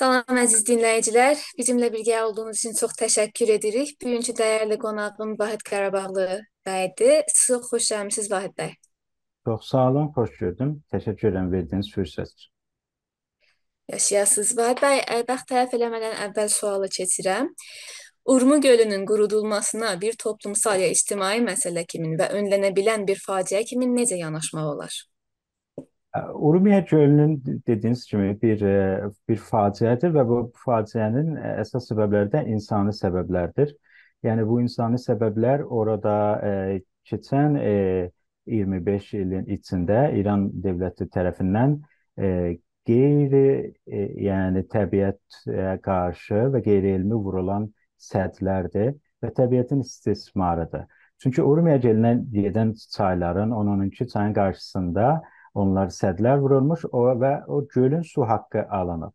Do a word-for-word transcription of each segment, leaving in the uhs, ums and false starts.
سلام عزیز دینله‌ییجیلر، بیزیمله بیرگه اولدوغونوز اوچون چوخ تشکر ائدیریک. بوگونکو دَیرلی قوناغیم واحید قاراباغلی بی‌دیر. سیز چوخ خوش گلمیسینیز واحید بی. چوخ ساغ اولون، خوش گؤردوم. تشکر ائدیرم وئردیگینیز فرصت اوچون. یاشایاسینیز واحید بی. ائ، واخت تلف ائله‌مه‌دن اول سؤالی کئچیرم. اورمو گؤلونون قورودولماسینا بیر توپلومسال یا اجتماعی مسئله کیمین و اؤنلنه بیلن بیر فاجعه کیمین نئجه یاناشماق اولار؟ اورمیه گؤلونون، دئدیگینیز کیمی، بیر، ائ، بیر فاجعه‌دیر و بو فاجعه‌نین، ائ، اساس سبب‌لری ده اینسانی سبب‌لردیر. یعنی بو اینسانی سبب‌لر اورادا، ائ، کئچن، ائ، اییرمی بئش ایلین ایچینده ایران دؤولتی طرفیندن، ائ، غیر، ائ، یعنی طبیعته قارشی و غیر علمی وورولان سدلردیر و طبیعتین استثماریدیر. چونکی اورمیه گؤلونه گئدن چایلارین، اون اون ایکی چایین قارشیسیندا اونلار سدلر وورولموش، او و او گؤلون سو حاققی آلینیب.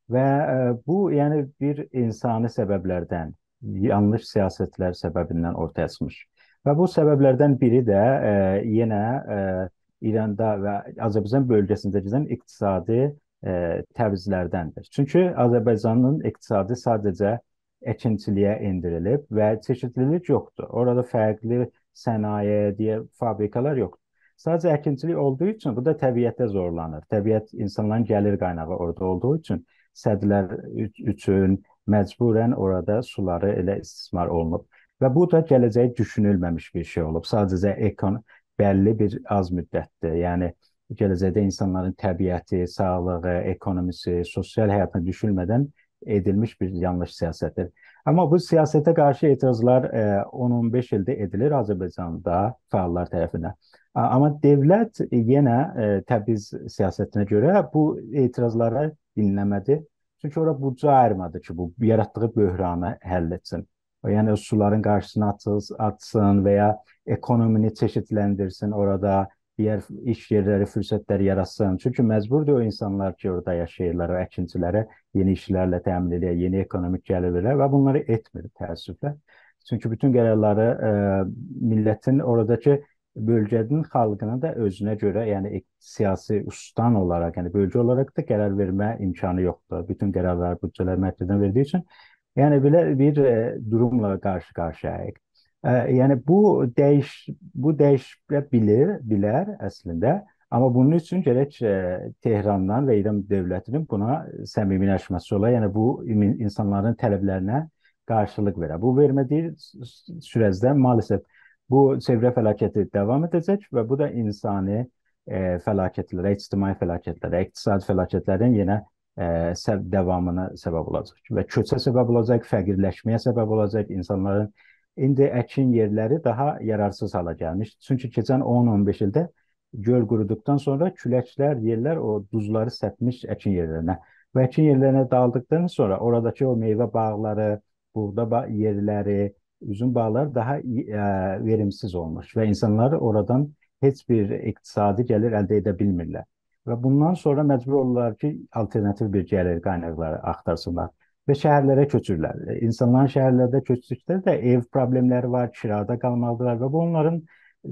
و، ائ، بو، یعنی بیر اینسانی سبب‌لردن، یانلیش سیاست‌لر سببیندن اورتایا چیخمیش. و بو سبب‌لردن بیری ده، ائ، یئنه، ائ، ایراندا و آذربایجان بؤلگه‌سینده گئدن اقتصادی، ائ، تبعیض‌لردندیر. چونکی آذربایجانین اقتصادی ساده‌جه اکینچیلیگه ائندیریلیب و چئشیتلیلیک یوخدور. اورادا فرقلی صنایع، دئیه، فابریکالار یوخدور. ساده‌جه اکینچیلیک اولدوغو اوچون بو دا طبیعتده زورلانیر. طبیعت اینسانلارین گلیر قایناغی اورادا اولدوغو اوچون سدلر اوچ-، اوچون مجبوراً اورادا سولاری ائله استثمار اولونوب. و بو دا گله‌جه‌یی دوشونولمه‌میش بیر شئی اولوب. ساده‌جه اکون-، بللی بیر آز مدتدیر. یعنی گله‌جکده اینسانلارین طبیعتی، ساغلیغی، اکونومیسی، سوسیال حیاتینی دوشونمه‌دن ائدیلمیش بیر یانلیش سیاستدیر. آمما بو سیاسته قارشی اعتراضلار، ائ، اون اون بئش ایلدیر ائدیلیر آذربایجاندا فعاللار طرفیندن. آ-، آمما دؤولت یئنه، ائ، تبعیض سیاستینه گؤره بو اعتراضلاری دینله‌مه‌دی. چونکی اورا بودجه آییرمادی کی، بو یاراتدیغی بحرانی حل ائتسین. یعنی، او سولارین قارشیسینی آچیز-، آچسین و یا اکونومینی چئشیتلندیرسین اورادا، دیگر ایش یئرلری، فرصت‌لر یاراتسین. چونکی مجبوردور او اینسانلار کی، اورادا یاشاییرلار، او اکینچی‌لری یئنی ایشلرله تأمین ائده‌لر، یئنی اکونومیک گلیرلری و بونلاری ائتمیر، تأسفله. چونکی بوتون قرارلاری، ائ، میللتین، اوراداکی بؤلگه‌نین خالقینین دا اؤزونه گؤره، یعنی، اق-، سیاسی اوستان اولاراق، یعنی، بؤلگه اولاراق دا قرار وئرمه امکانی یوخدور. بوتون قرارلاری، بودجه‌لر مرکزدن وئردیگی اوچون، یعنی، بئله بیر، ائ، دوروملا قارشی-قارشییاییق. ائ، یعنی، بو دییش-، بو دییشه بیلیر، بیلر اصلینده. آمما بونون اوچون گرک، ائ، تهراندان و ایران دؤولتینین بونا صمیمی یاناشماسی اولا. یعنی، بو این-، اینسانلارین طلب‌لرینه قارشیلیق وئره. بو وئرمه‌دیگی س-، س-، سورجده مع‌الاسف بو چئوره فلاکتی داوام ائده‌جک و بو دا اینسانی، ائ، فلاکت‌لره، اجتماعی فلاکت‌لره، اقتصادی فلاکت‌لرین یئنه، ائ، سب-، داوامینا سبب اولاجاق و کؤچه سبب اولاجاق، فقیرلشمه‌یه سبب اولاجاق، اینسانلارین ایندی اکین یئرلری داها یارارسیز حالا گلمیش. چونکی کئچن اون اون بئش ایلده گؤل قورودوقدان سونرا کولک‌لر، یئللر او دوزلاری سپمیش اکین یئرلرینه. و اکین یئرلرینه داغیلدیقدان سونرا اوراداکی او میوه باغلاری، بوغدا با-، یئرلری، اوزوم باغلاری داها ای-، ائ، وئریمسیز اولموش و اینسانلار اورادان هئچ بیر اقتصادی گلیر الده ائده بیلمیرلر. و بوندان سونرا مجبور اولورلار کی، آلترناتیو بیر گلیر قایناقلاری آختارسینلار. و شهرلره کؤچورلر. اینسانلارین شهرلرده کؤچدوکده ده ائو پروبلئم‌لری وار، کیرادا قالمالیدیرلار و بو اونلارین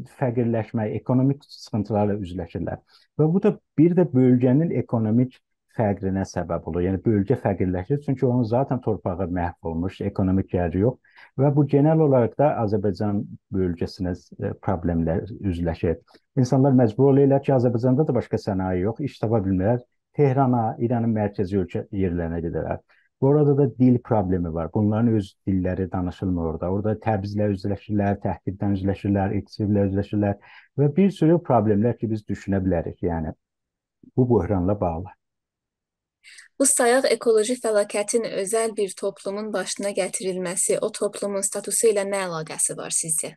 فقیرلشمه، اکونومیک سیخینتیلارلا اوزلشیرلر. و بو دا بیر ده بؤلگه‌نین اکونومیک فقرینه سبب اولور. یعنی بؤلگه فقیرلشیر، چونکی اونون ذاتاً تورپاغی محو اولموش، اکونومیک گلری یوخ. و بو گئنل اولاراق دا آذربایجان بؤلگه‌سینه، ائ، پروبلئم‌لر اوزلشیر. اینسانلار مجبور اولورلار کی، آذربایجاندا دا باشقا صنایع یوخ، ایش تاپا بیلمیرلر. تهرانا، ایرانین مرکزی اؤلکه یئرلرینه گئدیرلر. اورادا دا دیل پروبلئمی وار. بونلارین اؤز دیللری دانیشیلمیر اورادا. اورادا تبعیض‌له اوزلشیرلر، تهدیدله اوزلشیرلر، اکسیکلیکله اوزلشیرلر و بیر سورو پروبلئم‌لر کی، بیز دوشونه بیلریک، یعنی بو بحرانلا باغلی. بو سایاق اکولوژی فلاکتین اؤزل بیر توپلومون باشینا گتیریلمه‌سی او توپلومون ستاتوسو ایله نه علاقه‌سی وار سیزجه؟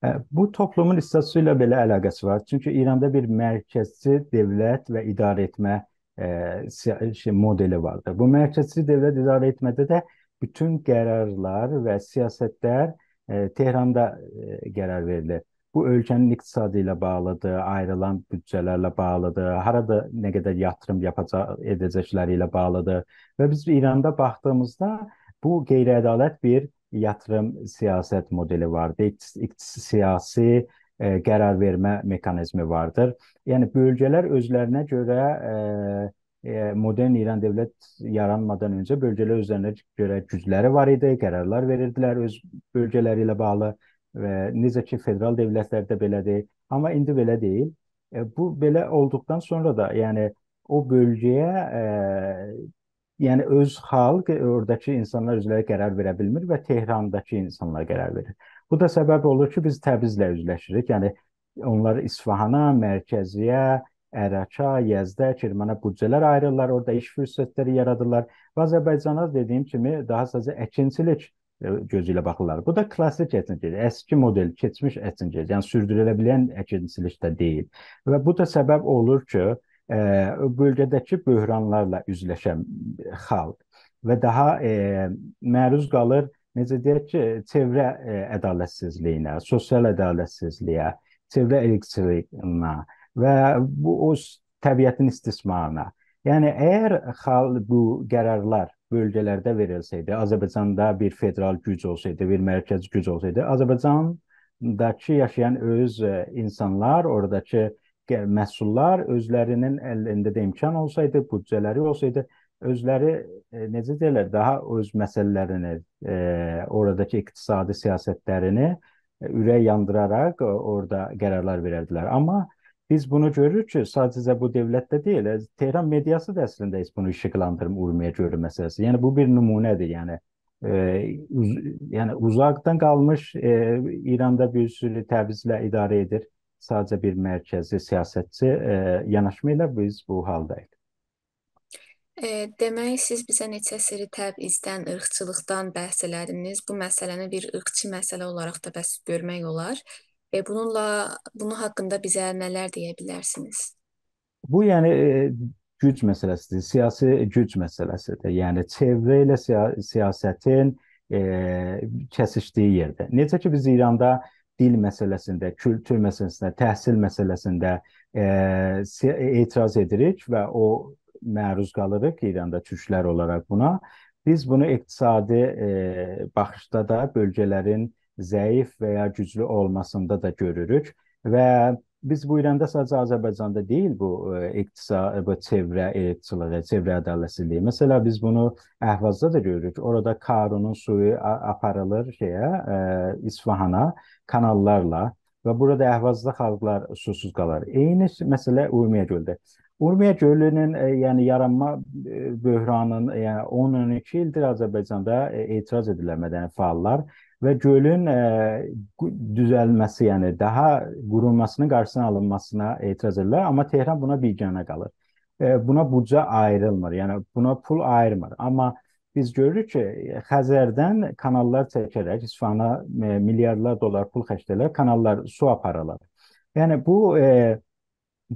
ائ، بو توپلومون ستاتوسو ایله بئله علاقه‌سی وار. چونکی ایراندا بیر مرکزچی دؤولت و اداره ائتمه، ائ، سی-، شئی، مودلی واردیر. بو مرکزچی دؤولت اداره ائتمه‌ده ده بوتون قرارلار و سیاست‌لر، ائ، تهراندا، ائ، قرار وئریلیر. بو اؤلکه‌نین اقتصادی ایله باغلیدیر، آیریلان بودجه‌لرله باغلیدیر، هارادا نه قدر یاتیریم یاپاجاق، ائده‌جک‌لری ایله باغلیدیر. و بیز ایراندا باخدیغیمیزدا بو غیرعدالت بیر یاتیریم سیاست مودلی واردیر، اقتص-، اقتص-، سیاسی، ائ، قرار وئرمه مکانیزمی واردیر. یعنی بؤلگه‌لر اؤزلرینه گؤره، ائ، ائ، مدرن ایران دؤولت یارانمادان اؤنجه بؤلگه‌لر اؤزلرینه گؤره گوجلری وار ایدی، قرارلار وئریردیلر اؤز بؤلگه‌لری ایله باغلی. و نئجه کی، فدرال دؤولتلرده بئله‌دیر. آمما ایندی بئله دئییل. ائ، بو بئله اولدوقدان سونرا دا، یعنی، او بؤلگه‌یه، ائ، یعنی، اؤز خالق، اورداکی اینسانلار اؤزلری قرار وئره بیلمیر و تهرانداکی اینسانلار قرار وئریر. بو دا سبب اولور کی، بیز تبریزله اوزلشیریک. یعنی، اونلار اصفهانا، مرکزی‌یه، عراقا، یزده، کرمانا بودجه‌لر آییریرلار، اورادا ایش فرصتلری یارادیرلار. و آذربایجانا، دئدیگیم کیمی، داها ساده‌جه اکینچیلیک، ائ، گؤزو ایله باخیرلار. بو دا کلاسیک اکینچیلیک، اسکی مدل، کئچمیش اکینچیلیک، یعنی سوردوروله‌بیلن اکینچیلیک ده دئییل. و بو دا سبب اولور کی، ائ، بؤلگه‌ده‌کی بحرانلارلا اوزلشن خالق و داها، ائ، معروض قالیر، نئجه دئیک کی، چئوره، ائ، عدالتسیزلیگینه، سوسیال عدالتسیزلیگه، چئوره ایرقچیلیغینا و بو او س-، طبیعتین استثمارینا. یعنی، اگر خال-، بو قرارلار بؤلگه‌لرده وئریلسه‌یدی، آذربایجاندا بیر فدرال گوج اولسایدی، بیر مرکزی گوج اولسایدی، آذربایجانداکی یاشایان اؤز، ائ، اینسانلار، اوراداکی گه-، مسئوللار اؤزلرینین الینده ده امکان اولسایدی، بودجه‌لری اولسایدی، اؤزلری، ائ، نئجه دئیرلر، داها اؤز مسئله‌لرینی، ائ، اوراداکی اقتصادی سیاستلرینی، ائ، اورک یاندیراراق، ائ، اورادا قرارلار وئرردیلر. آمما بیز بونو گؤروروک کی، ساده‌جه بو دؤولتده دئییل، ائ، تهران مئدیاسی دا اصلینده هئچ بونو ایشیقلاندیرمیر، اورمیه گؤلو مسئله‌سی. یعنی، بو بیر نمونه‌دیر، یعنی. ائ، اوز-، یعنی، اوزاقدان قالمیش، ائ، ایراندا بیر سورو تبعیضله اداره ائدیر. ساده‌جه بیر مرکزی سیاستچی، ائ، یاناشما ایله بیز بو حالداییق. ائ، دئمک، سیز بیزه نئچه سری تبعیضدن، عیرقچیلیقدان بحث ائله‌دینیز. بو مسئله‌نی بیر عیرقچی مسئله اولاراق دا بس گؤرمک اولار. ائ، بونونلا، بونون حاقیندا بیزه نه‌لر دئیه بیلرسینیز؟ بو، یعنی، ائ، گوج مسئله‌سی‌دیر، سیاسی گوج مسئله‌سی‌دیر. یعنی، چئوره ایله سیا-، سیاستین، ائ، کسیشدیگی یئرده. نئجه کی، بیز ایراندا دیل مسئله‌سینده، کولتور مسئله‌سینده، تحصیل مسئله‌سینده، ائ، سی-، اعتراض ائدیریک و او معروض قالیریق ایراندا تورکلر اولاراق بونا. بیز بونو اقتصادی، ائ، باخیشدا دا بؤلگه‌لرین ضعیف و یا گوجلو اولماسیندا دا گؤروروک و بیز بو ایراندا ساده‌جه آذربایجاندا دئییل بو، ائ، اقتصا-، بو چئوره عیرقچیلیغی، چئوره عدالتسیزلیگی. مثلا، بیز بونو اهوازدا دا گؤروروک. اورادا کارونون سویو آ-، آپاریلیر شئیه، ائ، اصفهانا کاناللارلا و بورادا اهوازدا خالقلار سوسوز قالار. عینی س-، مسئله اورمیه گؤلده. اورمیه گؤلونون، ائ، یعنی یارانما، ائ، بحرانین، ائ، یعنی اون اون ایکی ایلدیر آذربایجاندا، ائ، اعتراض ائدیرلر مدنی فعاللار و گؤلون، ائ، قو-، دوزلمه‌سی، یعنی داها قوروماسینین قارشیسینین آلینماسینا اعتراض ائدیرلر، آمما تهران بونا بیگانه قالیر. ائ، بونا بودجه آیریلمیر، یعنی بونا پول آییرمیر. آمما بیز گؤروروک کی، خزردن کاناللار چکه‌رک، اصفهانا، ائ، میلیاردلار دلار پول خرجله‌ییرلر، کاناللار سو آپاریرلار. یعنی بو، ائ،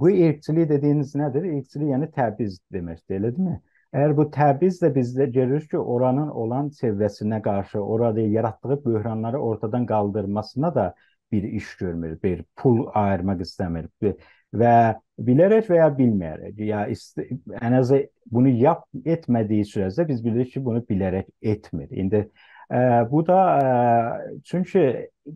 بو عیرقچیلیق دئدیگینیز نه‌دیر؟ عیرقچیلیق، یعنی تبعیض دئمکدیر، ائله دئییلمی؟ اگر بو تبعیض ده بیزده گؤروروک کی، اورانین اولان چئوره‌سینه قارشی، اورادا یاراتدیغی بحرانلاری اورتادان قالدیرماسینا دا بیر ایش گؤرمور، بیر پول آییرماق ایسته‌میر. بی-، و بیله‌رک و یا بیلمه‌یه‌رک، یا ایست-، ان آزی بونو یاپ-، ائتمه‌دیگی سوره‌جده بیز بیلیریک کی، بونو بیله‌رک ائتمیر. ایندی، ائ، بو دا، ائ، چونکی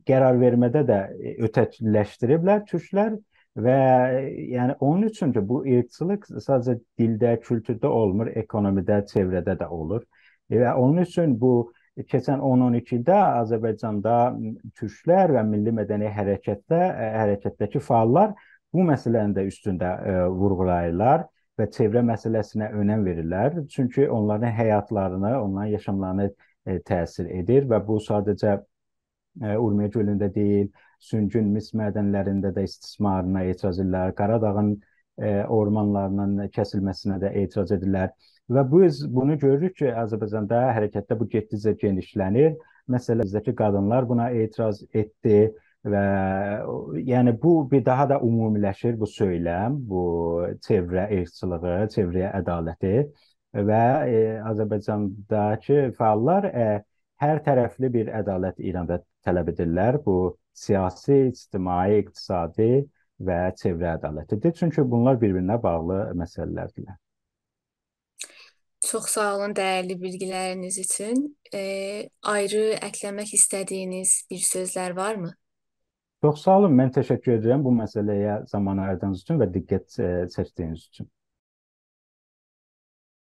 قرار وئرمه‌ده ده، ائ، اؤتکیلشدیریبلر تورکلر و، ائ، یعنی اونون اوچون کی، بو عیرقچیلیق ساده‌جه دیلده، کولتورده اولمور، اکونومیده، چئوره‌ده ده اولور. ائ، و اونون اوچون بو کئچن اون اون ایکی ایلده آذربایجاندا تورکلر و میللی مدنی حرکتده، ائ، حرکتده‌کی فعاللار بو مسئله‌نین ده اوستونده، ائ، وورغولاییرلار و چئوره مسئله‌سینه اؤنم وئریرلر. چونکی اونلارین حیاتلارینی، اونلارین یاشاملارینا، ائ، تأثیر ائدیر و بو ساده‌جه، ائ، اورمیه گؤلونده دئییل، سونگون مس معدنلرینده ده استثمارینا اعتراض ائدیرلر، قاراداغین، ائ، اورمانلارینین کسیلمه‌سینه ده اعتراض ائدیرلر. و بیز بونو گؤروروک کی، آذربایجاندا حرکتده بو گئتدیکجه گئنیشله‌نیر. مثلا، بیزده‌کی قادینلار بونا اعتراض ائتدی و، یعنی، بو بیر داها دا عمومیلشیر، بو سؤیلم، بو چئوره عیرقچیلیغی، چئوره عدالتی و، ائ، آذربایجانداکی فعاللار، ائ، هر طرفلی بیر عدالت ایراندا طلب ائدیرلر. بو سیاسی، اجتماعی، اقتصادی و چئوره عدالتی‌دیر. چونکی بونلار بیر-بیرینه باغلی مسئله‌لردیرلر. چوخ ساغ اولون دیرلی بیلگیلرینیز اوچون. ائ، آیری اکله‌مک ایسته‌دیگینیز بیر سؤزلر وارمی؟ چوخ ساغ اولون. من تشکر ائدیرم بو مسئله‌یه زامان آییردیغینیز اوچون و دقت، ائ، چکدیگینیز اوچون.